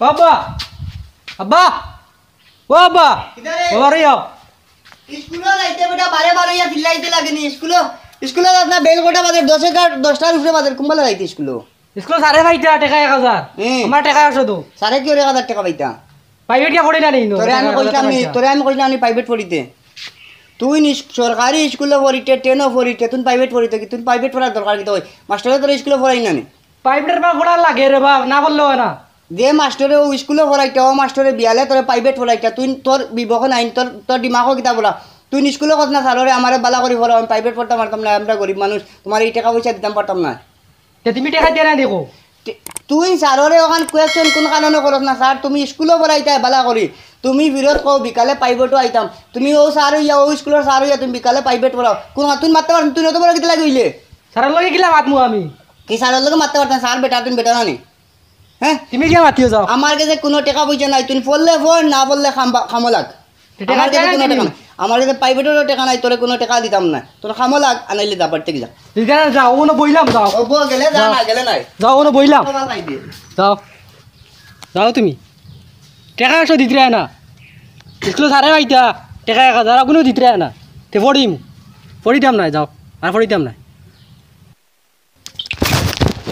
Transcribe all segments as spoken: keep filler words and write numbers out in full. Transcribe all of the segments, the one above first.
ও আব্বা, আব্বা, ও আব্বা, কিতা রে? বাবা রে, আও। স্কুলো যাইতে বেটা বারে বারে ইয়া চিল্লাইতে লাগে নি? স্কুলো, স্কুলো যাস না, বেল কটা বাজে? দশ এগারো, দশটার উপরে বাজে, কুনবেলা যাইতে স্কুলো? স্কুলো স্যারে পাইতা টেকা এক হাজার। হুম। আমার টেকা একশো দেও। স্যারে কিওর এক হাজার টেকা পাইতা? প্রাইভেট গিয়া পড়ি না নি, ইনো? তোরে আমি টেকা কইছিলাম নি, পাইতা। তোরে আমি কইছিলাম নি প্রাইভেট পড়িতে। তুই নি সরকারি স্কুলো পড়িতে, টেনো পড়িতে, তুই প্রাইভেট পড়িতে কি? তুই প্রাইভেট পড়ার দরকার কিতা? মাস্টারে তোরে স্কুলো পড়াই না নি? প্রাইভেটের বা পড়া লাগে রে বাপ, না পড়লে অয় না। যে মাস্টারে অউ স্কুলো পড়াইতা, অউ মাস্টারে বিয়ালে তোরে প্রাইভেট পড়াইতা, তুই তোর বিবেকো নাই, তোর, তোর দিমাগো কিতা বলা? তুই স্কুলো কস না স্যাররে, আমারে বালা করি পড়াও, আমি প্রাইভেট পড়তাম পারতাম না, আমরা গরিব মানুষ, তুমারে ই টেকা পয়সা দিতাম পারতাম না। তে তুমি টেকা দিয়া না দেখো। তে-, তুই স্যাররে অখান question কুন কারণে করস না, "স্যার, তুমি স্কুলো পড়াইতায় বালা করি, তুমি ফিরত কও বিকালে প্রাইভেটো আইতাম, তুমি অউ স্যার অইয়া, অউ স্কুলর স্যার অইয়া তুমি বিকালে প্রাইভেট পড়াও।" কুন, তুই মাততে পারস না, তুই অত বড় কিতা লাগি অইলে? স্যারর লগে কিলা মাতমু আমি? কি স্যারর লগে মাততে পারতাম? স্যার বেটা, তুমি বেটা না নি? হ্যাঁ? তুমি গিয়া মাতিও যাও। আমার গেছে কুনু টেকা পয়সা নাই, তুই পড়লে পড়, না পড়লে খাম-, খামো লাগ। তে টেকা আমার গেছে দিয়া কুনু দিবি। টেকা নাই। আমার গেছে প্রাইভেটরও টেকা নাই, তোরে কুনু টেকা দিতাম না। তোর খামো লাগ, আনাইলে যা বাড়ি থাকি যা। তুই যা, যা, অনো বইলাম, যাও। ও বউ গেলে যা, যাও। না গেলে নাই। যাও, অনো বইলাম। বাবা নাই দিয়ে। যাও। যাও তুমি। টেকা একশো দিতে না। স্কুলো স্যারে পাইতা, টেকা এক হাজার, আর কুনু দিতে না। তে পড়িম। পড়িতাম না, যাও। আর পড়িতাম না।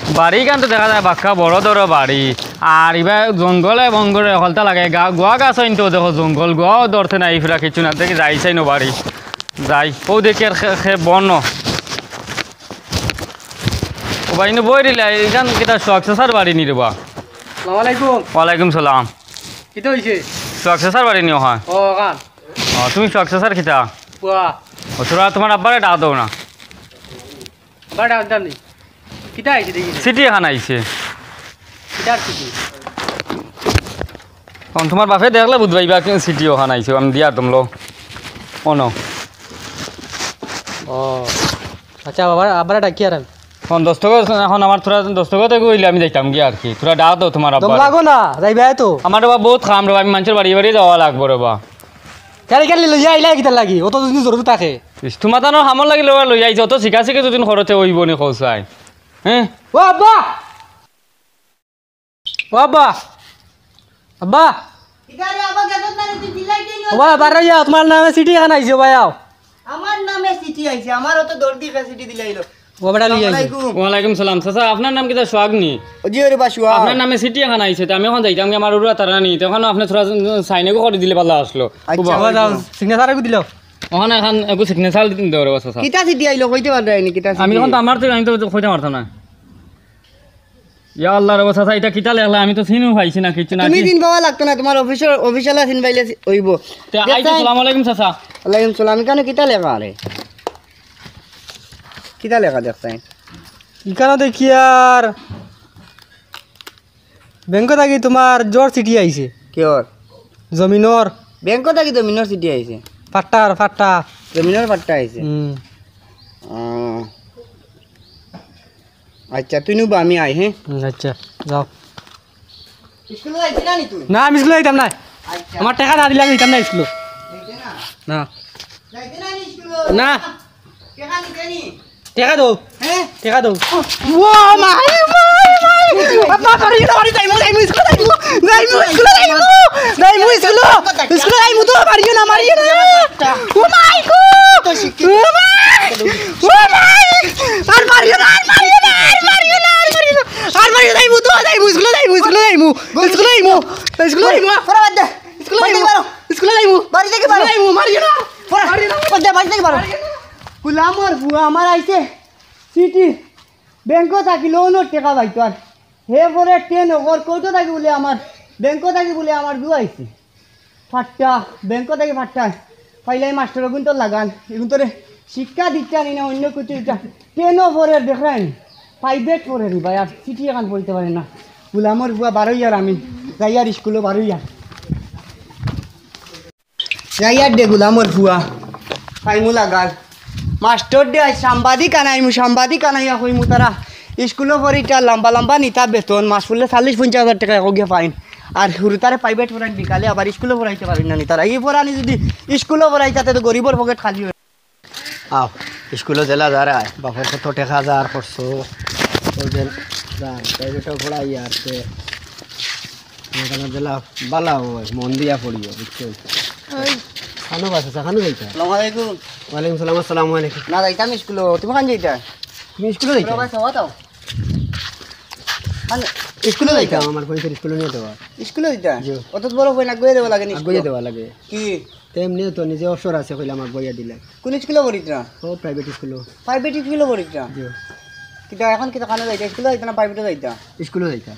বাড়িখান তো দেখা যায় বাক্কা বড় ধরো বাড়ি, আর ইবা জঙ্গলে বঙ্গলে হকলতা লাগে, গা-, গুয়া গাছ অইন তো দেখো জঙ্গল, গুয়াও ধরতে নাই, ইফরা কিচ্ছু না, দেখি যাই চাই নো বাড়ি, যাই, অউ দেখি আর খে-, খে বন। ও ভাই, ইনো বই রিলা, ইখান কিতা সোহাগ চাচার বাড়ি নি রে বা? আসসালামু আলাইকুম। ওয়ালাইকুম সালাম। কিতা অইছে? সোহাগ চাচার বাড়ি নি অখান? ও, অখান। ও, তুমি সোহাগ চাচার কিতা? পুয়া। ও, তুমরা তুমার আব্বারে ডাক দেও না। আব্বারে ডাক দিতাম নি। কিতা আইছে দেখি? চিঠি এখান আইছে। কিতার চিঠি? অখন তুমার বাপে দেখলে বুঝবা, ইবা চিঠি অখান আইছে, আমি দিয়ার তুমলো। অনো। ও, আচ্ছা, আব্বারে, আব্বারে ডাকি আর আমি। অখন দস্তখত, অখন আমার থুড়া দস্তখত এগু অইলে আমি যাইতাম গিয়া আর কি। থুড়া ডাক দেও তুমার আব্বারে। দম লাগো না, যাইবায় তো। আমার রে বা বউত কাম রে বা, আমি মানষর বাড়ি বাড়ি যাওয়া লাগবো রে বা। কেনে, কেনে লইয়া আইলা কিতার লাগি? অত যদি জরুরি থাকে। ইস, তুমার তানোর কামর লাগি লইয়া লইয়া আইছি, অত শিখা শিখি যদি খরচে অইবো নি কও চাই। হ্যাঁ? ও আব্বা! ও আব্বা! আব্বা! কিতা রে আব্বা, গেছত না রে, তুই চিল্লাইতে নি? ও বাবা, বারইয়া, তুমার নামে চিঠি এখান আইছে, ও ভাই, আও। আমার নামে চিঠি আইছে, আমার অত দরদি কে চিঠি দিলাইলো। ও বেটা, লইয়া আইছে। আসসালামু আলাইকুম। ওয়ালাইকুম সালাম। চাচা, আপনার নাম কিতা সোহাগ নি? ও জি, ওরে বা সোহাগ। আপনার নামে চিঠি এখান আইছে, তে আমি অখন যাইতাম গি আমার উরুয়া তারা নি, তে অখন আপনে থুড়া সাইন এগু করি দিলে ভালা আছলো। আচ্ছা, ও বাবা, যাও, সিগনেচার এগু দিলাও। অখান এখান এগু সিগনেচার দেও রে বা চাচা। কিতা চিঠি আইলো, কইতে পাররায় নি, কিতা চিঠি? আমি অখন তো আমার তো, আমি তো কইতাম পারতাম না। ইয়া আল্লাহ রে বা চাচা, ইটা কিতা লেখলা? আমি তো চিনিও পাইছি না কিচ্ছু না। তুমি চিনবাও লাগতো না, তুমার অফিসর, অফিসিয়াল চিনবাইলে অইবো। তে আইতো, দেখছাইন? আসসালামু আলাইকুম চাচা। ওয়ালাইকুম সালাম। ইখানো কিতা লেখা রে? কিতা লেখা দেখছাইন? ইখানো দেখি আর ব্যাংক থাকি তুমার জোর চিঠি আইছে। কিওর? জমিনর। ব্যাংক থাকি জমিনর চিঠি আইছে? পাট্টার, পাট্টা। জমিনর পাট্টা আইছে? হুম। ও। আচ্ছা, তুই নুবা, আমি আই, হ্যাঁ? হুম, আচ্ছা, যাও। স্কুলো যাইতে না নি তুই? না, আমি স্কুলো যাইতাম না। আচ্ছা। আমার টেকা না দিলে আমি যাইতাম না স্কুলো। যাইতে না? না। যাইতে না নি স্কুলো? না। টেকা নিতে নি? টেকা দেও। হ্যাঁ? টেকা দেও। ও মাই, মাই, মাই। আব্বা, মারিও না, মারি, যাইমু, যাইমু, স্কুলো যাইমু। যাইমু, স্কুলো যাইমু। যাইমু, স্কুলো। স্কুলো যাইমু তো, মারিও না, মারিও না। ও মাই গো। ও মাই। ও মাই। আর মারিও না, আর মারিও না, আর মারিও না, আর মারিও না। আর মারিও, যাইমু তো, যাইমু, স্কুলো যাইমু, স্কুলো যাইমু। স্কুলো যাইমু। স্কুলো যাইমু। পড়া বাদ দে। স্কুলো যাইমু। স্কুলো যাইমু। বাড়ি থাকি বারো। স্কুলো যাইমু, মারিও না। পড়া। মারিও না। বাদ দে, বাড়ি থাকি বারো। মারিও না। গুলামর ফুয়া আমার আইছে। চিঠি, ব্যাংক থাকি লোনর টেকা পাইতো আর। হে পরে টেন ওর কৌটো থাকি বুলে আমার, ব্যাংক থাকি বুলে আমার জু আইছে। ফাট্টা, ব্যাংক থাকি ফাট্টা। পাইলাই মাস্টার ওগুন তো লাগান, এগুন তোরে শিক্ষা দিতে আনি না অন্য কিছু দিতে। টেনও পরে দেখলেন, প্রাইভেট পরে নি ভাই, আর চিঠি এখান পড়তে পারে না। গুলামর বুয়া বারোই আর আমি যাই আর স্কুলো বারোই আর। যাইয়ার দে গুলামর ফুয়া, পাইমু লাগাল। মাস্টর দে আজ সাংবাদিক আনাইমু, সাংবাদিক আনাইয়া কইমু তারা স্কুলো পড়িতা লম্বা লম্বা নিতা বেতন, মাস ফুরলে চাল্লিশ পঞ্চাশ হাজার টেকা একগিয়া পাইন। আর হুরুতারে প্রাইভেট পড়াইন বিকালে আবার স্কুলো পড়াইতে পারিন না নি তারা। ই পড়ানি যদি স্কুলো পড়াই তাতে তো গরিবর পকেট খালি অয়। আও, স্কুলো জেলা যারা, বাপর কত টেকা যার খরচ, ও যে যার, প্রাইভেটও পড়াই আর তে। এখানে দিলা বালা হয়, মন দিয়া পড়িও, বুঝছো? ওই। খানো বাস আছে, খানো যাইতা? আসসালামু আলাইকুম। ওয়ালাইকুম সালাম, আসসালামু আলাইকুম। না, যাইতাম স্কুলো। তুমি খান যাইতা? তুমি স্কুলো যাইতা? ভাই, সবাই দাও। খান স্কুলো যাইতাম, আমার পয়সার স্কুলো নিয়ে দেওয়া। স্কুলো যাইতা? জি। অত বড় হয় না, আগুয়ে দেওয়া লাগে নি আগুয়ে স্কুলো? দেওয়া লাগে। কি? তেমনিও তো নিজে অবসর আছে, কইলাম আগুয়ে দিলে। কোন স্কুলো পড়িত না? ও, প্রাইভেট স্কুলো। প্রাইভেট স্কুলো পড়িত না? জি। কিতা এখন কিতা খানো যাইতা? স্কুলো যাইতা না প্রাইভেটও যাইতা? স্কুলো যাইতা।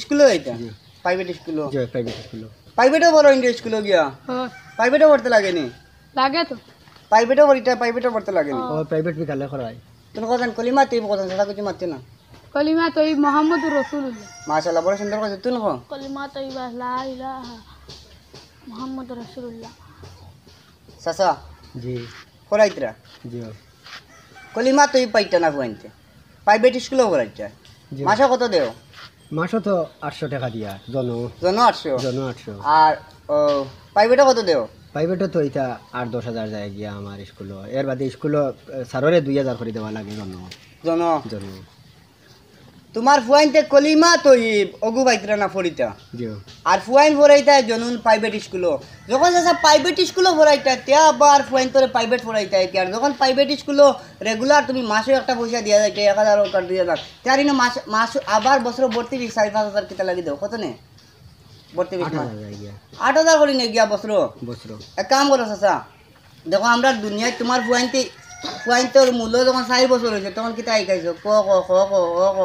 স্কুলো যাইতা? জি। প্রাইভেট স্কুলো? জি, প্রাইভেট স্কুলো। প্রাইভেটও পড়ো ইন্ডিয়া স্কুলো গিয়া? হ্যাঁ। প্রাইভেটও পড়তে লাগে নি? লাগে তো। প্রাইভেটও পড়িতা, প্রাইভেটও পড়তে লাগে নি? ও, প্রাইভেট বিকালে করায়। তুমি কতজন কলিমা তুই কতজন সাদা কিছু মারতে না? কলিমা তৈব মোহাম্মদুর রাসূলুল্লাহ। মাশাআল্লাহ, বড় সুন্দর কইছো। তুমি কো? কলিমা তৈবা লা ইলাহা মোহাম্মদুর রাসূলুল্লাহ। চাচা। জি। পড়াইতরা? জি। কলিমা তৈব পাইতা না ফুয়াইন্তে। প্রাইভেট স্কুলো পড়াইতা। জি। মাসে কত দেও? মাসে তো আটশো টাকা দিয়া, জন। জন আটশো? জন আটশো। আর, ও, প্রাইভেটে কত দেও? প্রাইভেটে তো ইতা আট দশ হাজার যায় গিয়া আমার স্কুলো। এর বাদে স্কুলো, এ, স্যাররে দুই হাজার করি দেওয়া লাগে জন। জন? জন। তোমার ফুয়াইন্তে কলিমা তৈব, অগু পাইতরা না পড়িতা। জি। আর ফুয়াইন পড়াইতা জনুন প্রাইভেট স্কুলো। যখন চাচা প্রাইভেট স্কুলো পড়াইতা, তে আবার ফুয়াইন তোরে প্রাইভেট পড়াইতা কি? আর যখন প্রাইভেট স্কুলো রেগুলার তুমি মাসে একটা পয়সা দিয়া যাইতা, এক হাজার হোক আর দুই হাজার, তে আর ইনো মাস, মাস আবার বছর ভর্তি ফি চারি পাঁচ হাজার কিতা লাগি দেও? কত নে? ভর্তি ফি আট হাজার যায় গিয়া। আট হাজার করি নে গিয়া বছর? বছর। এক কাম করো চাচা, দেখো, আমরা দুনিয়াত তোমার ফুয়াইন্তে, ফুয়াইন্তর মূল্য যখন চারি বছর হইছে, তখন কিতা শিখাইছো? ক, ক, খ, ক, গ, ঘ,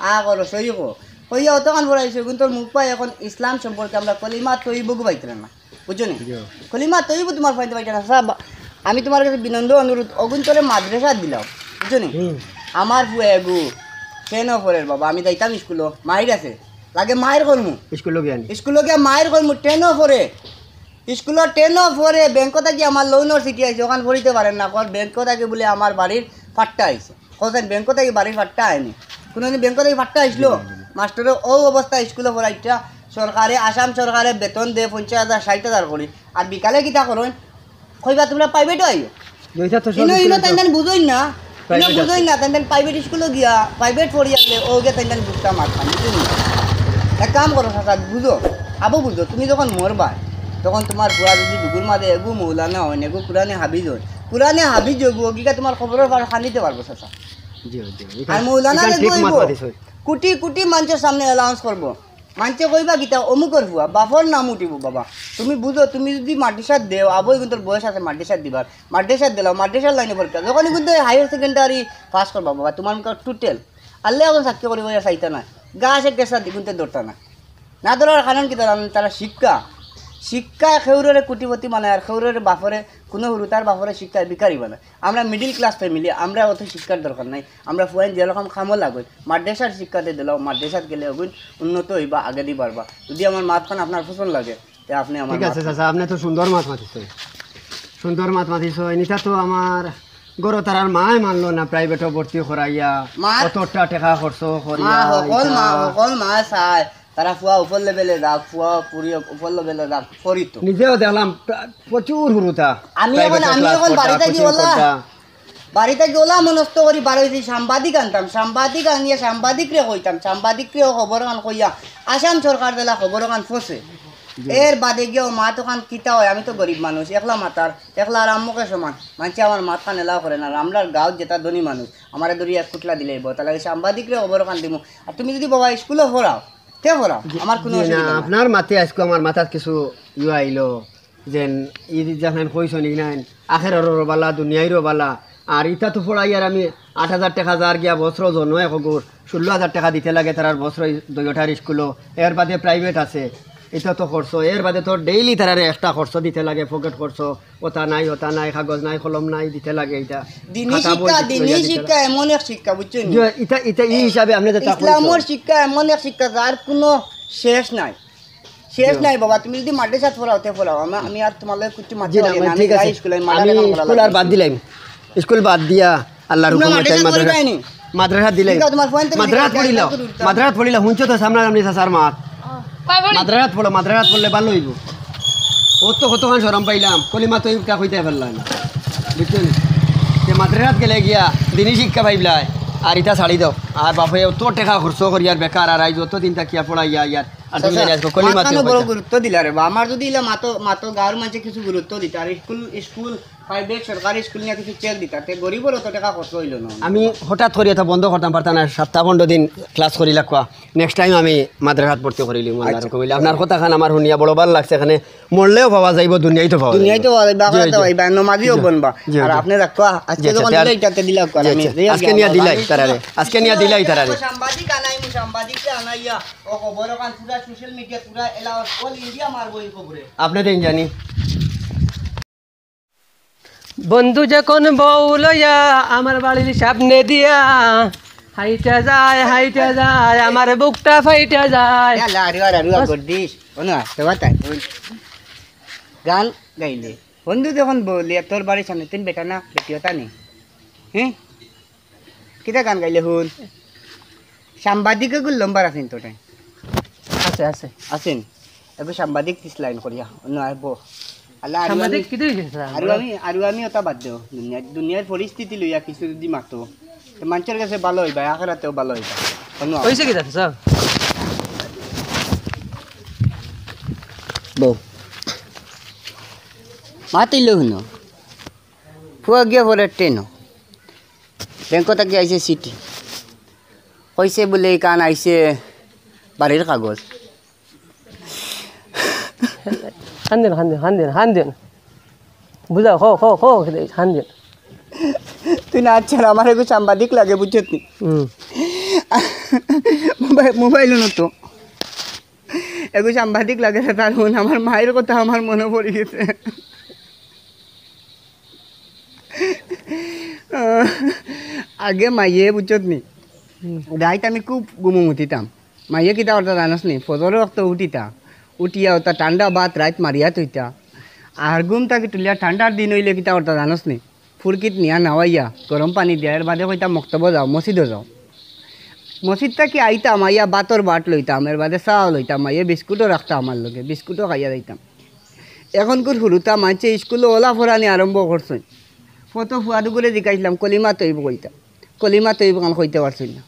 আ, ক, র, সই ক। কইয়া অতখান পড়াইছো, কিন্তু তোর মুখ পাই এখন ইসলাম সম্পর্কে আমরা কলিমা তৈবগু পাইতাম না। বুঝছো নি? জি। কলিমা তৈব তোমার ফুয়াইন্তে পাইতা না। চাচা, বা-, আমি তোমার কাছে বিনম্র অনুরোধ, অগুন তোরে মাদ্রাসা দিলাও। বুঝছো নি? হুম। আমার ফুয়া এগু, কেন পড়ের বাবা? আমি যাইতাম স্কুলো, মাইর আছে। লাগে মাইর করমু। স্কুলো গিয়া নি? স্কুলো গিয়া মাইর করমু, টেনো পড়ে। স্কুলো টেনো পড়ে, ব্যাংক থাকি আমার লোনর চিঠি আইছে, ওখান পড়িতে পারেন না, কর ব্যাংক থাকি বলে আমার বাড়ির ফাট্টা আইছে। কছেন ব্যাংক থাকি বাড়ির ফাট্টা আয়নি। কোনোদিন ব্যাংক থাকি ফাট্টা আইছিল? জি, জি, জি। মাস্টরে ও অবস্থা স্কুলো পড়াইতা, সরকারে, আসাম সরকারে বেতন দে পঞ্চাশ হাজার, ষাট হাজার করি। আর বিকালে কিতা করইন? কইবা তোমরা প্রাইভেটও আইও। দুইটা তো সব ইনো, ইনো স্কুলে তো তাইন তাইন বুঝইন না। ইনো প্রাইভেট বুঝইন আছে। না, তাইন তাইন প্রাইভেট স্কুলো গিয়া, প্রাইভেট পড়ি আনলে, ও গিয়া তাইন তাইন বুঝতা মাত খান, বুঝইন না। এক কাম করো চাচা, বুঝো, আবু বুঝো, তুমি যখন মরবায়, তখন তোমার ফুয়া যদি বুকুর মাঝে এগু মৌলানা হইন, এগু কুরআনে হাফিজ হইন, কুরআনে হাফিজ হইব, ও গিয়া তোমার কবরর পার খান্দিতে পারবো চাচা। জি, জি। আর মৌলানা এখান এগু ঠিক মাত হইব, মাতিছ। কোটি কোটি মানুষের সামনে অ্যালাউন্স করবো। মানষে কইবা কিতা, অমুকর ফুয়া, বাপর নাম উঠিব বাবা। তুমি বুঝো, তুমি যদি মাদ্রাসাত দেও, আবই কিন্তু বয়স আছে মাদ্রাসাত দিবার, মাদ্রাসাত দিলাও, মাদ্রাসার লাইনে পড়তা। যখনই কিন্তু হায়ার সেকেন্ডারি পাস করবা বাবা, তোমার মুখে টোটাল আল্লাহ এখন সাক্ষী করিব, ইয়া চাইতা না, গাছ এক গেছা দিগুনতে ধরতা না। না ধরার কারণ কিতা জানেন? তারা শিক্ষা, শিক্ষায় খেউররে কোটিপতি বানায়, আর খেউররে বাপরে, কোনো হুরুতার বাপরে শিক্ষায় ভিখারি বানায়। আমরা মিডল ক্লাস ফ্যামিলি, আমরা অত শিক্ষার দরকার নাই। আমরা ফুয়াইন যেরকম কামো লাগই, মাদ্রাসার শিক্ষাতে দিলাও, মাদ্রাসাত গেলে অগুইন উন্নত হইবা, আগেদি বাড়বা। যদি আমার মাতখান আপনার পছন্দ লাগে, তে আপনি আমার ঠিক আছে মাত চাচা, আপনি তো সুন্দর মাত মাতিছ, সুন্দর মাত মাতিছ। ইতা তো আমার ঘরো তারার মায় মানলো না, প্রাইভেটও ভর্তি করাইয়া, মাত অতটা টাকা খরচ করিয়া, মা, হকল মা, ইতা হকল মা চায়, তারা ফুয়া উপর লেভেলে যাক, ফুয়া পুরি উপর লেভেলে যাক, করি তো। নিজেও দেখলাম প্রা-, প্রচুর হুরুতা, আমি এখন, প্রাইভেটও আমি ক্লাস এখন করতা, বাড়ি থাকি কোচিং ওলা, করতা। বাড়ি থাকি ওলা মনস্থ করি বার হইছি, সাংবাদিক আনতাম, সাংবাদিক আনিয়া সাংবাদিকরে কইতাম, সাংবাদিকরেও খবর খান কইয়া আসাম সরকার দিলা খবর খান ফসে। জি। এর বাদে গিয়াও মাত ওখান কিতা হয়, আমি তো গরিব মানুষ, একলা মাতার, একলা আর আম্মুকে সমান, মানষে আমার মাত খান এলাও করে না, আর আমরার গাঁওত যেটা ধনী মানুষ, আমারে ধরি এক কুটলা দিলেই বউ, তাহলে ওই সাংবাদিকরে খবর খান দিমু। আর তুমি যদি বাবা স্কুলো পড়াও, তে পড়াও, জি, আমার কোনো জি না, অসুবিধা নাই। আপনার মাতে আজকে আমার মাথাত কিছু ইয়ে আইলো, যেন ই যেখান কইছনি নাইন, আখেরারও বালা, দুনিয়ারও বালা। আর ইতা তো পড়াই আর আমি আট হাজার টাকা যার গিয়া বছর জনো এক গুর, ষোলো হাজার টাকা দিতে লাগে তারার বছর দুইটার স্কুলো, এর বাদে প্রাইভেট আছে, ইতা তো খরচ, এর বাদে তো ডেইলি তারারে এক্সট্রা খরচ দিতে লাগে, পকেট খরচ, ওটা নাই, ওটা নাই, কাগজ নাই, কলম নাই, দিতে লাগে ইটা। দিনী খাতা বই শিক্ষা, দিতে দিনী লাগে, দিতে শিক্ষা লাগে। এমন এক শিক্ষা, বুঝছেন? যে ইটা, ইটা ই হিসাবে আপনি যে তা ইসলামর কইছেন। শিক্ষা এমন এক শিক্ষা যার কোনো শেষ নাই। শেষ জি। নাই বাবা, তুমি যদি মাদ্রাসাত পড়াও, তে পড়াও। আমা-, আমি আর তোমার লগে কিচ্ছু মাততে জি না, পারি না। আমি আমি ঠিক যাই আছে। স্কুলে, আমি মাদ্রাসা এখন পড়া স্কুল আর লাগবে। বাদ দিলাম। স্কুল বাদ দিয়া আল্লাহর তোমরা হুকুমে মাদ্রাসা তাই মাদ্রাসা, পড়িবায় নি? মাদ্রাসা দিলাম। ঠিক আছে, তোমার ফোন তো মাদ্রাসাত দিলাম, পড়িলাও। একদম দূর। মাদ্রাসাত পড়িলাও, হুনছো তো সামনে আপনি চাচার মাত। কয় পড়ি? মাদ্রাসাত পড়ো, মাদ্রাসাত পড়লে ভালো হইব। ও তো কতক্ষণ শরম পাইলাম, কলিমা তো ইটা কইতে পারলাম না। বুঝছো নি? যে মাদ্রাসাত গেলে গিয়া দিনী শিক্ষা পাইবলায়, আর ইটা ছাড়ি দাও। আর বাপে অত টাকা খরচ করিয়ার বেকার, আর আইজ অত দিন থাকিয়া পড়াইয়া ইয়ার আর তুমি জানি আজকে কলিমা মাত তুই কেনে বড় কইতা। গুরুত্ব দিলা রে বা? আমার যদি ইলা মাতো, মাতো গাঁওর মাঝে কিছু গুরুত্ব দিতা, আর স্কুল, স্কুল, প্রাইভেট, সরকারি স্কুল নিয়া কিছু চেক দিতা, তে গরিবর অত টেকা খরচ অইলো না। আমি হঠাৎ করি এটা বন্ধ করতাম পারতাম না, সপ্তাহ পনেরো দিন ক্লাস করি লাগবা। নেক্সট টাইম আমি মাদ্রাসাত ভর্তি করিলিমু, আল্লাহ আচ্ছা। রকম অইলে। আপনার কথাখান আমার হুনিয়া বড় ভালা লাগছে, এখানে মরলেও পাওয়া যাইবো, দুনিয়াইত পাওয়া যাইবো। দুনিয়াইত পাওয়া যাইবো, জি, আখেরাত জি। পাওয়া যাইবো, নমাজি জি, অইবো না বা। জি, আর জি। আপনে রাখো, আজকে জি, যখন আচ্ছা, দিলে ইটাতে দিলাও, জি, আমি আচ্ছা। আজকে নিয়া দিলাই তারারে, আজকে নিয়া দিলাই তারারে। সাংবাদিক আনাই, সাংবাদিকরে আনাইয়া, ও খবর ওখান পুরা সোশ্যাল মিডিয়া, পুরা এলাকা, অল ইন্ডিয়া মারবো এই খবরে। আপনে দেন জানি। বন্ধু যখন বউ লইয়া আমার বাড়ির সামনে দিয়া হাইটা যায়, হাইটা যায়, আমার বুকটা ফাইটা যায়। ইয়াল্লা, আরুয়া, আরুয়া, বাস। গর্দিশ। ও না, তো বাতাই। গান গাইলে। বন্ধু যখন বউ লইয়া তোর বাড়ির সামনে, তুই বেটা না, বেটি ওটা নেই। হ্যাঁ? কিতা গান গাইলে হুন? সাংবাদিক এগুর লম্বার আছেন তো টাইম। আছে, আছে। আছেন। এগু সাংবাদিক তিস লাইন করিয়া। অন্য আইবো। আল্লাহ, আরু সাংবাদিক আমি, কিতা হইছে, স্যার? আরু আমি, আরু আমি ওটা বাদ দেও। দুনিয়ার, দুনিয়ার পরিস্থিতি লইয়া কিছু যদি মাতো। তো মানুষের কাছে ভালো হইবা, আখেরাতেও ভালো হইবা। অন্য হইছে কিতা, স্যার? বউ। মাতিল হুনো। ফুয়া গিয়া পরে ট্রেনও। ব্যাংক থাকি আইছে চিঠি। কইছে বুলে, "ইখান আইছে বাড়ির কাগজ।" হান দেন, হান দেন, হান দেন, হান দেন। বুঝাও, কও, কও, কও, হান দেন। তুই না, আচ্ছা, আমার এগু সাংবাদিক লাগে, বুঝছত নি? হুম। মোবাইল, মোবাইল হুনো তো। এগু সাংবাদিক লাগে, তার হুন, আমার মায়ের কথা আমার মনে পড়ি গেছে। আগে মাইয়ে, বুঝছত নি? হুম। রাইত আমি খুব ঘুমো মুতিতাম। মাইয়ে কিতা করতা জানোস নি? ফজরর ওয়াক্ত উঠিতা। উঠিয়া ওটা ঠান্ডা ভাত রাইত মারিয়া থইতা। আর ঘুম থাকি তুলিয়া ঠান্ডার দিন অইলে কিতা করতা জানোস নি? ফুরকিত নিয়া নাওয়াইয়া, গরম পানি দিয়া, এর বাদে কইতা, "মক্তবো যাও, মসজিদো যাও।" মসজিদ থাকি আইতাম, আইয়া ভাতর বাট লইতাম, এর বাদে চাও লইতাম, আইয়া বিস্কুটও রাখতাম আমার লগে, বিস্কুটও খাইয়া যাইতাম। এখনকুর হুরুতা মানষে স্কুলো ওলা ফরানি আরম্ভ করছইন। ফতো ফুয়াদুগুরে জিকাইছলাম, "কলিমা তৈব" কইতা। কলিমা তৈব খান কইতে পারছইন না।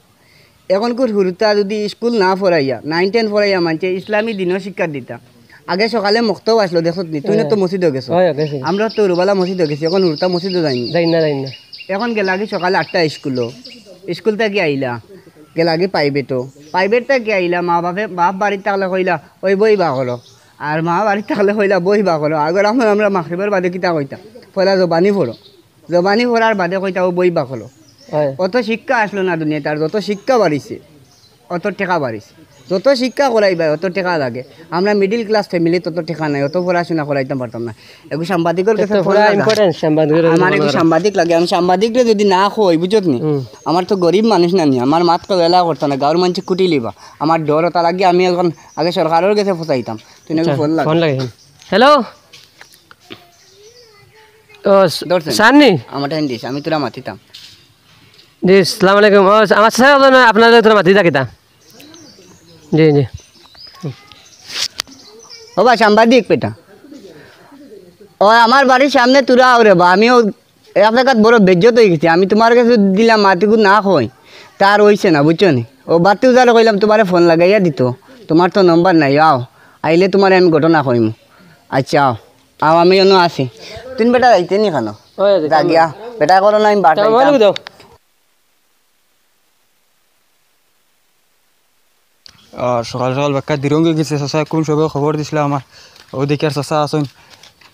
এখনকুর হুরুতা যদি স্কুল না ফরাইয়া, নাইন টেন ফরাইয়া মানষে ইসলামী দিনও শিক্ষা দিতা। আগে সকালে মক্তব আসলো, দেখছত নি? তুই না তো হ্যাঁ। মসজিদো গেছো। হয়, গেছি। আমরা তো রুবালা মসজিদো গেছি, এখন হুরুতা মসজিদো যাইনি। যাই না, যাই না। এখন গেলাগি সকালে আটটা স্কুলো, স্কুল থাকি আইলা, গেলাগি প্রাইভেটও, প্রাইভেট থাকি আইলা, মা বাপে, বাপ বাড়িত থাকলে কইলা, "ওই বই বার করো।" আর মা বাড়িত থাকলে কইলা, "বই বার করো।" আগর আমরা, আমরা মাগরিবর বাদে কিতা কইতা? পয়লা জবানি পড়ো। জবানি পড়ার বাদে কইতা, "ও বই বার করো।" হয়। অত শিক্ষা আসলো না দুনিয়াত, আর যত শিক্ষা বাড়িছে, অত টেকা বাড়িছে। যত শিক্ষা করাইবা, অত টেকা লাগে। আমরা মিডল ক্লাস ফ্যামিলি, তত টেকা নাই, অত পড়াশোনা করাইতাম পারতাম না। এগু সাংবাদিকর কাছে তো ফোন পুরা লাগা। ইম্পর্টেন্ট সাংবাদিকর আমার জন্য এগু আমার। সাংবাদিক লাগে, আমি সাংবাদিকরে যদি না কই, বুঝছত নি? হুম। আমার তো গরিব মানুষ না নি, আমার মাত কেউ এলা করতো না, গাঁওর মানষে কুটি লিবা। আমার ডর ওটা লাগে, আমি এখন আগে সরকারর কাছে ফসাইতাম। তুই নাকি আচ্ছা, ফোন লাগা। ফোন লাগে। হ্যালো? ও, স-, ধরছেন? স্যার নি? আমার টাইম দিস, আমি তোরা মাতিতাম। জি, সালাম আলাইকুম। ও, আমার স্যার, আপনার তোরা মাতি থাকি তা। জি, জি। ও বা সাংবাদিক বেটা। ও, আমার বাড়ির সামনে তোরা আও রে বা, আমিও এক জাগাত বড় বেইজ্জত অই গেছি। আমি তোমার কাছে দিলাম মাতিগু না কই, তার অইছে না, বুঝছো নি? ও বাতি উজারে কইলাম তোমারে ফোন লাগাইয়া দিত, তোমার তো নম্বর নাই, আও, আইলে তোমারে আমি ঘটনা কইমু। আচ্ছা, আও। আও, আমি অনো আছি। তুই বেটা যাইতে নি কেন? ওই, ওই, যা গিয়া। বেটা করো না, আমি বাট যাইতাম। আহ, সকাল সকাল বেক্কা দিরঙ্গি গেছে, চাচায় কোন সবে খবর দিছিলা আমার, ওদিকে চাচা আছইন।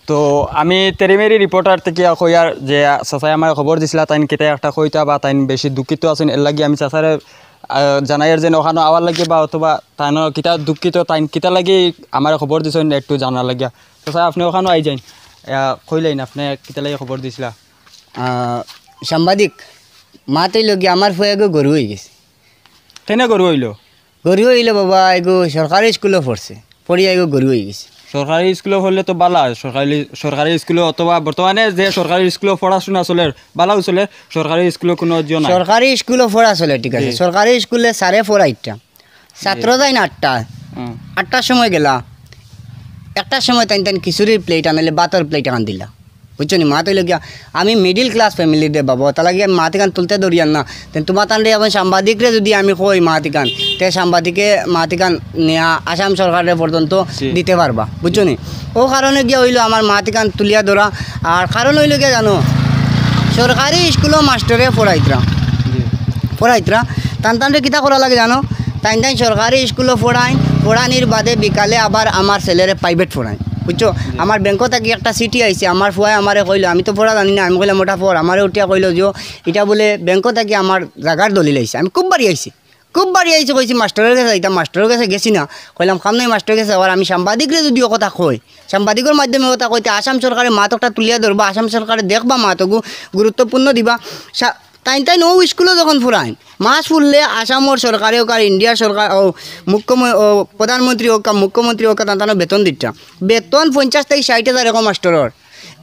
তো আমি তেরিমেরি রিপোর্টার থেকে কইয়ার যে, আহ, চাচায় আমার খবর দিছিলা, তাইন কিতা একটা কইতা বা তাইন বেশি দুঃখিত আছইন, এর লাগি আমি চাচারে, আহ, জানাইয়ার যে ওখানো আওয়ার লাগি বা অথবা তাইন কিতা দুঃখিত, তাইন কিতা লাগি আমার খবর দিছইন একটু জানার লাগিয়া। চাচা, আপনি ওখানো আই যাইন, আহ, কইলাইন আপনি কিতা লাগি খবর দিছিলা। আহ, সাংবাদিক, মাত অইলো গি আমার ফুয়া এগু গরু অই গেছে। কেনে গরু অইলো? গরু অইলো বাবা, এগু সরকারি স্কুলো পড়ছে, পড়িয়া এগু গরু অই গেছে। সরকারি স্কুলো পড়লে তো বালা, সরকারি, সরকারি স্কুলো অথবা বর্তমানে যে সরকারি স্কুলো পড়াশোনা চলের, বালাও চলের, সরকারি স্কুলো কোনো জিও নাই। সরকারি স্কুলো পড়া চলে, ঠিক আছে। জি। সরকারি স্কুলে স্যারে পড়াইতা। ছাত্র জি। যাইন আটটা, হুম। আটটার সময় গেলা, একটার সময় তাইন তাইন খিচুড়ির প্লেট আনাইলে ভাতর প্লেট আন দিলা। বুঝছো নি? মাত অইলো গিয়া, আমি মিডল ক্লাস ফ্যামিলির রে বাবা, অতার লাগি আমি মাত ইখান তুলতে ধরিয়ার না। তে তুমার তানরে এখন সাংবাদিকরে যুদি আমি কই মাত ইখান, তে সাংবাদিকে মাত ইখান নিয়া আসাম সরকাররে পর্যন্ত জি। দিতে পারবা, বুঝছো নি? অউ কারণে গিয়া অইলো আমার মাত ইখান তুলিয়া ধরা। আর কারণ অইলো গিয়া জানো, সরকারি স্কুলো মাস্টরে পড়াইতরা, জি। পড়াইতরা, তান তানরে কিতা করা লাগে জানো? তাইন তাইন সরকারি স্কুলো পড়াইন, পড়ানির বাদে বিকালে আবার আমার ছেলেরে প্রাইভেট পড়াইন, বুঝছো? জি। আমার ব্যাংকো থাকি একটা চিঠি আইছে, আমার ফুয়ায় আমারে কইলো, আমি তো পড়া জানি না, আমি কইলাম, "ওটা পড়।" আমারে উঠিয়া কইলো যে, "ইটা বুলে ব্যাংকো থাকি আমার জাগার দলিল আইছে।" আমি খুব বাড়ি আইছি, খুব বাড়ি আইছি, কইছি, "মাস্টরর গেছে যাইতাম।" মাস্টরর গেছে গেছি না, কইলাম, "কাম নাই মাস্টরর গেছে যাওয়ার।" আমি সাংবাদিকরে যুদি অউ কথা কই, সাংবাদিকর মাধ্যমে কথা কইতে আসাম সরকারে মাত একটা তুলিয়া ধরবা, আসাম সরকারে দেখবা মাতগু গুরুত্বপূর্ণ দিবা। সা-, তাইন তাইন অউ স্কুলো যখন পড়াইন, মাস ফুরলে আসামর সরকারে অউক আর ইন্ডিয়ার সরকার, অউ মুখ্যম-, অউ প্রধানমন্ত্রী অউক, মুখ্যমন্ত্রী অউক, তান তানর বেতন দিতা। বেতন পঞ্চাশ থাকি ষাইট হাজার অখন মাস্টরর।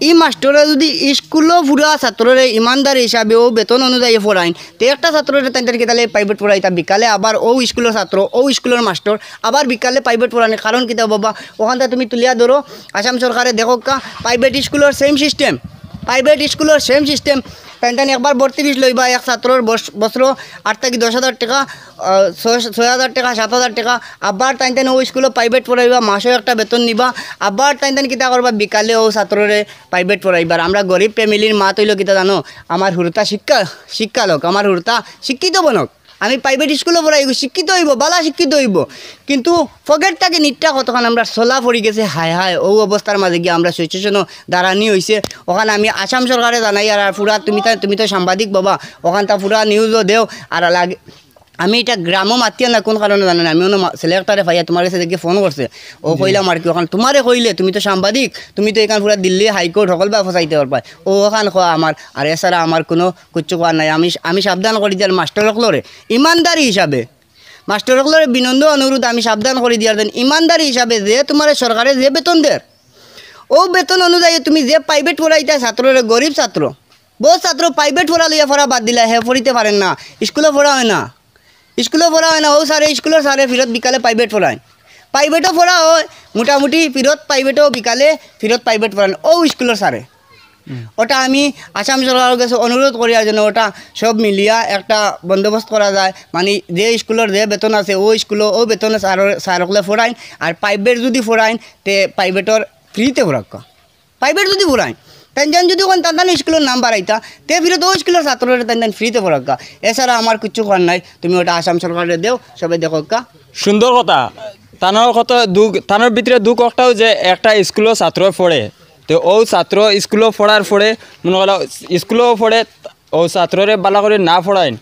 ই মাস্টরে যুদি স্কুলো পুরা ছাত্ররে ইমানদার হিসাবে অউ বেতন অনুযায়ী পড়াইন, তে একটা ছাত্ররে তাইন তাইন কিতালে প্রাইভেট পড়াইতা, বিকালে আবার অউ স্কুলর ছাত্র, অউ স্কুলর মাস্টর, আবার বিকালে প্রাইভেট পড়ানি। কারণ কিতা বাবা, অখানতা তুমি তুলিয়া ধরো, আসাম সরকারে দেখউক্কা, প্রাইভেট স্কুলর সেম সিস্টেম, প্রাইভেট স্কুলর সেম সিস্টেম। তাইন তাইন একবার ভর্তি ফিস লইবা, এক ছাত্রর বস-, বছরো আট থাকি দশ হাজার টেকা, আহ, ছয়, ছয় হাজার টেকা, সাত হাজার টেকা। আবার তাইন তাইন অউ স্কুলো প্রাইভেট পড়াইবা, মাসো একটা বেতন নিবা। আবার তাইন তাইন কিতা করবা, বিকালে অউ ছাত্ররে প্রাইভেট পড়াইবার। আমরা গরিব ফ্যামিলির মাত অইলো কিতা জানো? আমার হুরুতা শিক্ষা, শিক্ষা লউক, আমার হুরুতা শিক্ষিত বনউক। আমি প্রাইভেট স্কুলো পড়াই, শিক্ষিত অইবো, বালা শিক্ষিত অইবো, কিন্তু পকেট থাকি নিটটা কতখান আমরা চলা পড়ি গেছে। হায় হায়, অউ অবস্থার মাঝে গিয়া আমরা সিচুয়েশনো দাঁড়ানি অইছে। অখান আমি আসাম সরকারে জানাইয়ার, আর পুরা তুমি তা, তুমি তো সাংবাদিক বাবা, অখানতা পুরা নিউজও দেও। আর লাগে, আমি ইটা গ্রামো মাতিয়ার না, কুন কারণে জানো না, আমি অনো মা-, ছেলে একটারে পাইয়া তুমার গেছে দেখি ফোন করছে, অউ জি। কইলাম আর কি, অখান তুমারে কইলে, তুমি তো সাংবাদিক, তুমি তো ইখান পুরা দিল্লি হাইকোর্ট হকলবা ফসাইতে পারবায়, অউ অখান কওয়া আমার। আর এছাড়া আমার কুনু কিচ্ছু কওয়ার নাই। আমি, আমি সাবধান করি দিয়ার মাস্টর অকলরে, ইমানদারি হিসাবে মাস্টর অকলরে বিনম্র অনুরোধ, আমি সাবধান করি দিয়ার যেন ইমানদারি হিসাবে যে তুমারে সরকারে যে বেতন দের, অউ বেতন অনুযায়ী তুমি যে প্রাইভেট পড়াইতায় ছাত্ররে, গরিব ছাত্র, বউত ছাত্র প্রাইভেট পড়া লইয়া পড়া বাদ দিলা, হে পড়িতে পারের না, স্কুলো পড়া অয় না, স্কুলো পড়া অয় না, অউ স্যারে, স্কুলর স্যারে ফিরত বিকালে প্রাইভেট পড়াইন, প্রাইভেটও পড়া অয় মোটামুটি, ফিরত প্রাইভেটও বিকালে ফিরত প্রাইভেট পড়াইন অউ স্কুলর স্যারে। অটা আমি আসাম সরকারর গেছে অনুরোধ করিয়ার যেন অটা সব মিলিয়া একটা বন্দোবস্ত করা যায়, মানি যে স্কুলর যে বেতন আছে, অউ স্কুলো অউ বেতনে স্যার, স্যার অকলে পড়াইন, আর প্রাইভেট যুদি পড়াইন, তে প্রাইভেটর ফ্রিতে পড়াউক্কা। প্রাইভেট যুদি পড়াইন, তাইন তান যুদি কইন তান তান স্কুলর নাম বাড়াইতা, তে ফিরত অউ স্কুলর ছাত্ররে তাইন তান ফ্রিতে পড়াউক্কা। এছাড়া আমার কিচ্ছু কওয়ার নাই, তুমি অটা আসাম সরকাররে দেও, সবে দেখউক্কা। সুন্দর কথা। তানর কথা দুখ, তানর ভিতরে দুখ অকটাউ যে একটা স্কুলো ছাত্র পড়ে, তে অউ ছাত্র স্কুলো পড়ার পরে মনে করলা স্কুলো পড়ে, অউ ছাত্ররে বালা করি না পড়াইন,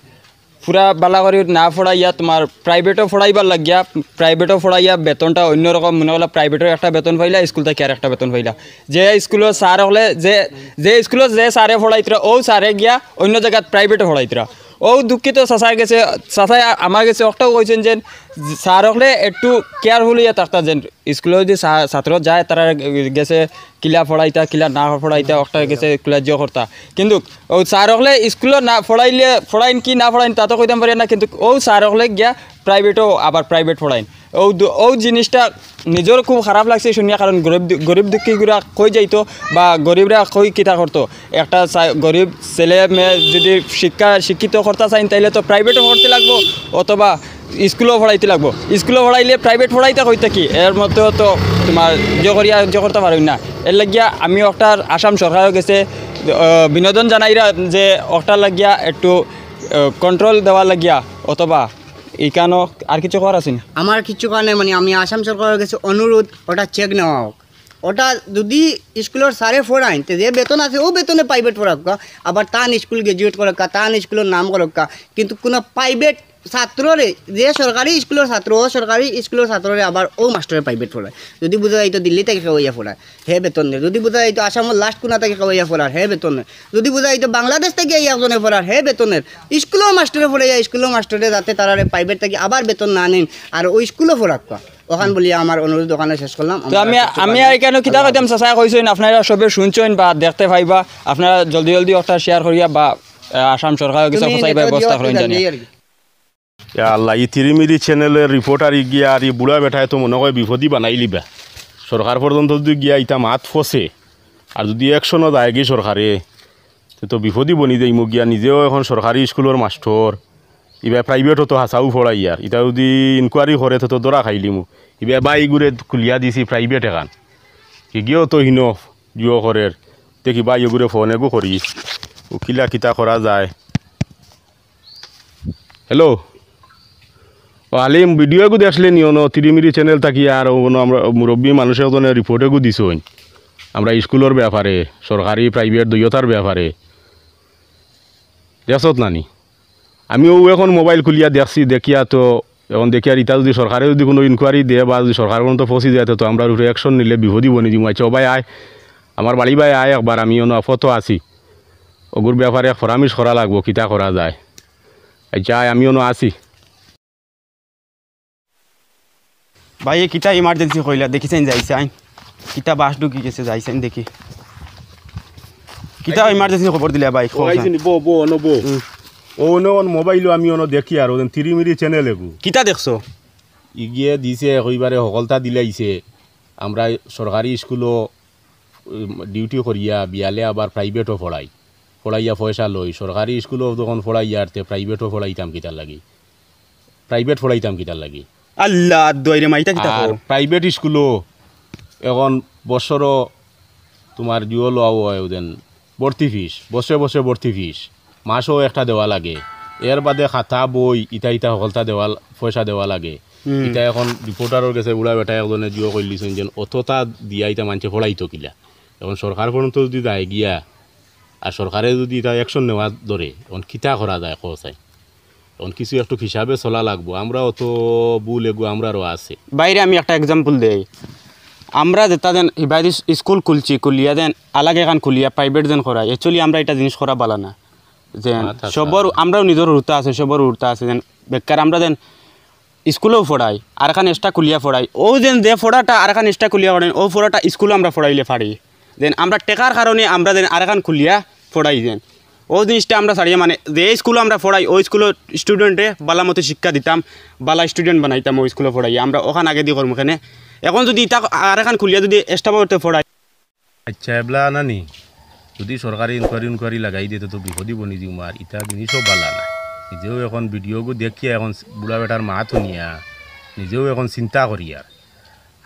পুরা বালা করি না পড়াইয়া তুমার প্রাইভেটও পড়াইবার লাগিয়া, প্রাইভেটও পড়াইয়া বেতনটা অইন্যরকম, মনে করলা প্রাইভেটর একটা বেতন পাইলা, স্কুল থাকি আরেকটা বেতন পাইলা। যে স্কুলর স্যার অকলে, যে, যে স্কুলো যে স্যারে পড়াইতরা, অউ স্যারে গিয়া অইন্য জাগাত প্রাইভেটও পড়াইতরা। অউ দুঃখিত চাচার গেছে, চাচায় আ-, আমার গেছে অকটাউ কইছইন যে স্যার অকলে একটু careful অইয়া থাকতা যেন স্কুলো যুদি ছা-, ছাত্র যায়, তারার গেছে কিলা পড়াইতা, কিলা না পড়াইতা, অকটার গেছে কিলা জিও করতা। কিন্তু অউ স্যার অকলে স্কুলো না পড়াইলে, পড়াইন কি না পড়াইন, তা তো কইতাম পারি না, কিন্তু অউ স্যার অকলে গিয়া প্রাইভেটও আবার প্রাইভেট পড়াইন। অউ দু-, অউ জিনিসটা নিজর খুব খারাপ লাগছে শুনিয়া, কারণ গরিব দু-, গরিব দুঃখীগুরা কই যাইতো বা গরিবরা কই কিতা করতো? একটা চা-, গরিব ছেলে মেয়ে যুদি শিক্ষা, শিক্ষিত করতা চাইন, তাইলে তো প্রাইভেটও পড়তে লাগবো, অথবা স্কুলো পড়াইতে লাগবো। স্কুলো পড়াইলে প্রাইভেট পড়াইতা কই থাকি? এর মধ্যে তো তুমার ইয়ে করিয়া ইয়ে করতা পারইন না। এর লাগিয়া আমি অকটার আসাম সরকারর গেছে, আহ, বিনোদন জানাইরা যে অকটার লাগিয়া একটু, আহ, control দেওয়ার লাগিয়া, অথবা ইখানো আর কিচ্ছু কওয়ার আছে নি? আমার কিচ্ছু কওয়ার নাই, মানি আমি আসাম সরকারর গেছে অনুরোধ, অটা check নেওয়া অউক। অটা যুদি স্কুলর স্যারে পড়াইন, তে যে বেতন আছে, অউ বেতনে প্রাইভেট পড়াউক্কা, আবার তান স্কুল graduate করউক্কা, তান স্কুলর নাম করউক্কা, কিন্তু কুনু প্রাইভেট ছাত্ররে, যে সরকারি স্কুলর ছাত্র, অউ সরকারি স্কুলর ছাত্ররে আবার অউ মাস্টরে প্রাইভেট পড়ায়। যুদি বুঝা যাইতো দিল্লি থাকি কেউ আইয়া পড়ায়, হে বেতন দের। যুদি বুঝা যাইতো আসামর last কুনা থাকি কেউ আইয়া পড়ার, হে বেতন দের। যুদি বুঝা যাইতো বাংলাদেশ থাকি আইয়া একজনে পড়ার, হে বেতন দের। স্কুলর মাস্টরে পড়াইয়া, স্কুলর মাস্টরে যাতে তারারে প্রাইভেট থাকি আবার বেতন না নেইন, আর অউ স্কুলো পড়াউক্কা। অখান বুলিয়া আমার অনুরোধ অখানো শেষ করলাম। তো আমি, আমি আর ইখানো কিতা কইতাম, চাচায় কইছইন, আপনারা সবে শুনছইন বা দেখতে পাইবা, আপনারা জলদি জলদি অকটা share করিয়া বা, আহ, আসাম সরকারর গেছে তুমি ফসাইবার ব্যবস্থা করইন জানি। ইয়া আল্লাহ, ই তিরিমিরি চ্যানেলর রিপোর্টার ই গিয়া আর ই বুড়া বেটায় তো মনে কয় বিপদি বানাইলিবা। সরকার পর্যন্ত যুদি গিয়া ইতা মাত ফসে, আর যুদি অ্যাকশনও যায়গি সরকারে, তে তো বিপদি বনি যাইমু গিয়া। নিজেও এখন সরকারি স্কুলর মাস্টর, ইবায় প্রাইভেটও তো হাছাউ পড়াইয়ার। ইতা যুদি ইনকোয়ারি করে, তে তো ধরা খাইলিমু। ইবায় ভাই ইগুরে খুলিয়া দিছি প্রাইভেট এখান, হিগিও তো হিনো জুয়ো করের। দেখি ভাই ইগুরে ফোন এগু করি, ও কিলা কিতা করা যায়। হ্যালো, ও আলিম, ভিডিও এগু দেখলে নি অনো তিরিমিরি চ্যানেল থাকি? আর অনো আমরা মুরব্বী মানুষ একজনে রিপোর্ট এগু দিছইন আমরা স্কুলর ব্যাপারে, সরকারি প্রাইভেট দুইওটার ব্যাপারে। দেখছত না নি? আমি অউ এখন মোবাইল খুলিয়া দেখছি, দেখিয়া তো এখন দেখিয়ার ইতা যুদি সরকারে যুদি কুনু ইনকোয়ারি দেয় বা যুদি সরকার পর্যন্ত পৌঁছি যায়, তে তো আমরার উপরে অ্যাকশন নিলে বিপদি বনি যিমু। আচ্ছা, ও ভাই আয়, আমার বাড়ি বায় আয় একবার, আমি অনো আপাতত আছি। অগুর ব্যাপারে এক পরামর্শ করা লাগবো, কিতা করা যায়। আচ্ছা, আয়, আমি অনো আছি। ভাই, এ কিতা ইমার্জেন্সি কইলা? দেখি চাইন যাই চাইন। কিতা বাস ঢুকি গেছে, যাই চাইন দেখি। কিতা ইমার্জেন্সি খবর দিলা ভাই? ও, কও চাইন। আইছে নি? বো, বো, অনো বো। হুম। ও, অনো, অন মোবাইলো আমি অনো দেখিয়ার, অউ যেন তিরিমিরি চ্যানেল এগু। কিতা দেখছো? ইগিয়ে দিছে, কইবারে হকলতা দিলাইছে। আমরা সরকারি স্কুলো, উম, ডিউটি করিয়া বিয়ালে আবার প্রাইভেটও পড়াই, পড়াইয়া পয়সা লই। সরকারি স্কুলো যখন পড়াইয়ার, তে প্রাইভেটও পড়াইতাম কিতার লাগি? প্রাইভেট পড়াইতাম কিতার লাগি? আল্লাহ, দোয়াইরে মাইতা কিতা আর কও? প্রাইভেট স্কুলো এখন বছরও তুমার জুয়ো লওয়া অয়, অউ যেন ভর্তি ফিস, বছরে বছরে ভর্তি ফিস, মাসও একটা দেওয়া লাগে। এর বাদে খাতা, বই, ইতা ইতা হকলতা দেওয়া, পয়সা দেওয়া লাগে। হুম। ইতা এখন রিপোর্টারর গেছে বুড়া বেটা একজনে জুয়ো কইলিছইন যেন অততা দিয়া ইতা মানষে পড়াইতো কিলা। এখন সরকার পর্যন্ত যুদি যায় গিয়া, আর সরকারে যুদি ইতা অ্যাকশন নেওয়া ধরে, এখন কিতা করা যায় কও চাই? এখন কিছু একটু হিসাবে চলা লাগবো। আমরা অত ভুল এগু আমরারও আছে। বাইরে আমি একটা এক্সাম্পল দেই, আমরা যেটা যেন ইবাদি স্কুল খুলছি, খুলিয়া যেন আলাদা এখান খুলিয়া প্রাইভেট যেন করাই, অ্যাকচুয়ালি আমরা ইটা জিনিস করা বালা না। যেন আচ্ছা, আচ্ছা। সবর, আমরাও নিজর হুরুতা আছে, সবর হুরুতা আছে, যেন বেকার আমরা যেন স্কুলেও পড়াই, আরখান এক্সট্রা খুলিয়া পড়াই। অউ যেন যে পড়াটা আরখান এক্সট্রা খুলিয়া পড়াই, অউ পড়াটা স্কুলেও আমরা পড়াইলে পারি। যেন আমরা টেকার কারণে আমরা যেন আরখান খুলিয়া পড়াই যেন। অউ জিনিসটা আমরা ছাড়িয়া, মানে, যে স্কুলেও আমরা পড়াই, অউ স্কুলের স্টুডেন্টরে বালা মতো শিক্ষা দিতাম, বালা স্টুডেন্ট বানাইতাম অউ স্কুলেও পড়াই। আমরা অখান আগেদি করমু কেনে। এখন যুদি ইতা আরখান খুলিয়া যুদি এক্সট্রা পড়তে পড়াই, আচ্ছা, এবলা নানি, যুদি সরকারে ইনকোয়ারি ইনকোয়ারি লাগাই দেয়, তে তো বিপদি বনি যিমু। আর ইতা জিনিসও বালা না। নিজেও এখন ভিডিওগু দেখিয়া এখন বুড়া বেটার মাত হুনিয়া নিজেও এখন চিন্তা করিয়ার।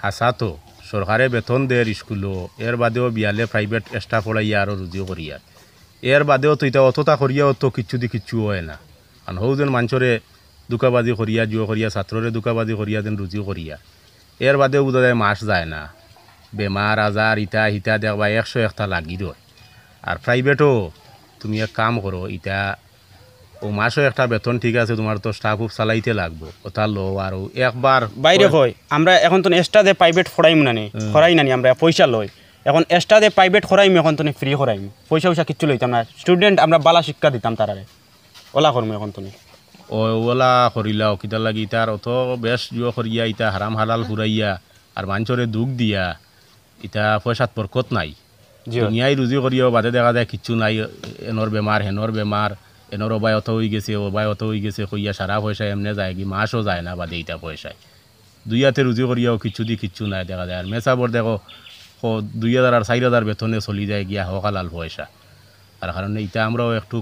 হাছা তো, সরকারে বেতন দের স্কুলো, এর বাদেও বিয়ালে প্রাইভেট এক্সট্রা পড়াইয়া আরো রুজি করিয়ার। এর বাদেও তো ইতা অততা করিয়াও তো কিচ্ছু দি কিচ্ছু অয় না। আর হউ যেন মানষরে ধুকাবাজি করিয়া, জুয়ো করিয়া, ছাত্ররে ধুকাবাজি করিয়া যেন রুজি করিয়া। এর বাদেও বুঝা যায় মাস যায় না। বেমার, আজার, ইতা, হিতা দেখবা একশো একটা লাগি রয়। আর প্রাইভেটও তুমি এক কাম করো, ইতা অউ মাসও একটা বেতন ঠিক আছে, তুমার তো স্টাফ উফ চালাইতে লাগবো, ওটা লও আর অউ একবার বাইরে কয়, আমরা এখন তো এক্সট্রা যে প্রাইভেট করাইমু না নি, হুম। করাই না নি, আমরা পয়সা লই। এখন এক্সট্রা যে প্রাইভেট করাইমু, এখন তো ফ্রি করাইমু, পয়সা পয়সা কিচ্ছু লইতাম না। স্টুডেন্ট আমরা বালা শিক্ষা দিতাম তারারে। ওলা করমু এখন তুমি। ও, ওলা করিলাও, কিতার লাগি ইতার অত বেশ জুয়ো করিয়া, ইতা হারাম হালাল ফুরাইয়া, আর মানষরে দুখ দিয়া, ইতা পয়সাত বরকত নাই। জি অয়। দুনিয়ায় রুজি করিয়াও বাদে দেখা যায় কিচ্ছু নাই, এনর বেমার, হেনর বেমার, এনর অবায় অত অইগেছে, অবায় অত অইগেছে কইয়া সারা পয়সা এমনে যায়গি, মাসও যায় না বাদে ইতা পয়সায়। দুই আতে রুজি করিয়াও কিচ্ছু দি কিচ্ছু নাই দেখা যায়। আর মেসাবর দেখো, ক-, দুই হাজার আর চাইর হাজার বেতনে চলি যায় গিয়া হক হালাল পয়সা। আর কারণে ইতা আমরাও একটু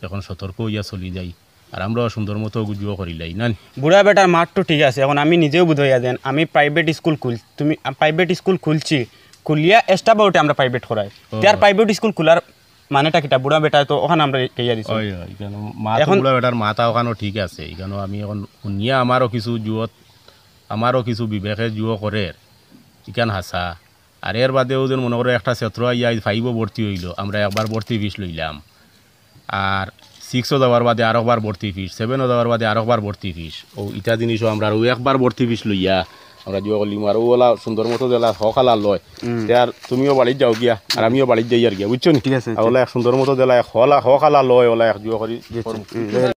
এখন সতর্ক অইয়া চলি যাই। আর আমরাও সুন্দর মতো গুজুও করিলাই, না নি? বুড়া বেটার মাত তো ঠিক আছে, এখন আমি নিজেও বুঝাইয়া দেন, আমি প্রাইভেট স্কুল খুল-, তুমি, আ, প্রাইভেট স্কুল খুলছি, খুলিয়া এক্সট্রা বাউটে আমরা প্রাইভেট করাই। ও। তে আর প্রাইভেট স্কুল খোলার মানেটা কিতা? বুড়া বেটায় তো ওখানে আমরা কইয়া দিছি। ওই, ওই, ইখানো মাত এখন বুড়া বেটার মাথা ওখানো ঠিক আছে, ইখানো আমি এখন হুনিয়া আমারও কিছু জুয়ত, আমারও কিছু বিবেকে জুয়ো করের, ইখান হাছা। আর এর বাদেও যেন মনে করো একটা ছাত্র আইয়া আইজ ফাইভও ভর্তি অইলো, আমরা একবার ভর্তি ফিস লইলাম। আর সিক্সও যাওয়ার বাদে আরকবার ভর্তি ফিস, সেভেনও যাওয়ার বাদে আরকবার ভর্তি ফিস। ও ইটা জিনিসও আমরা আরও একবার ভর্তি ফিস লইয়া আমরা জুয়ো করলিমু। আর ও ওলা সুন্দর মতো যেলা হক হালাল লয়, হুম। তে আর তুমিও বাড়িত যাও গিয়া, আর আমিও বাড়িত যাই আর গিয়া, বুঝছো নি? ঠিক আছে, আর আচ্ছা। ওলা এক সুন্দর মতো যেলা এক হলা-, হক হালাল লয়, ওলা এক জুয়ো করি। জি, আচ্ছা। হুম।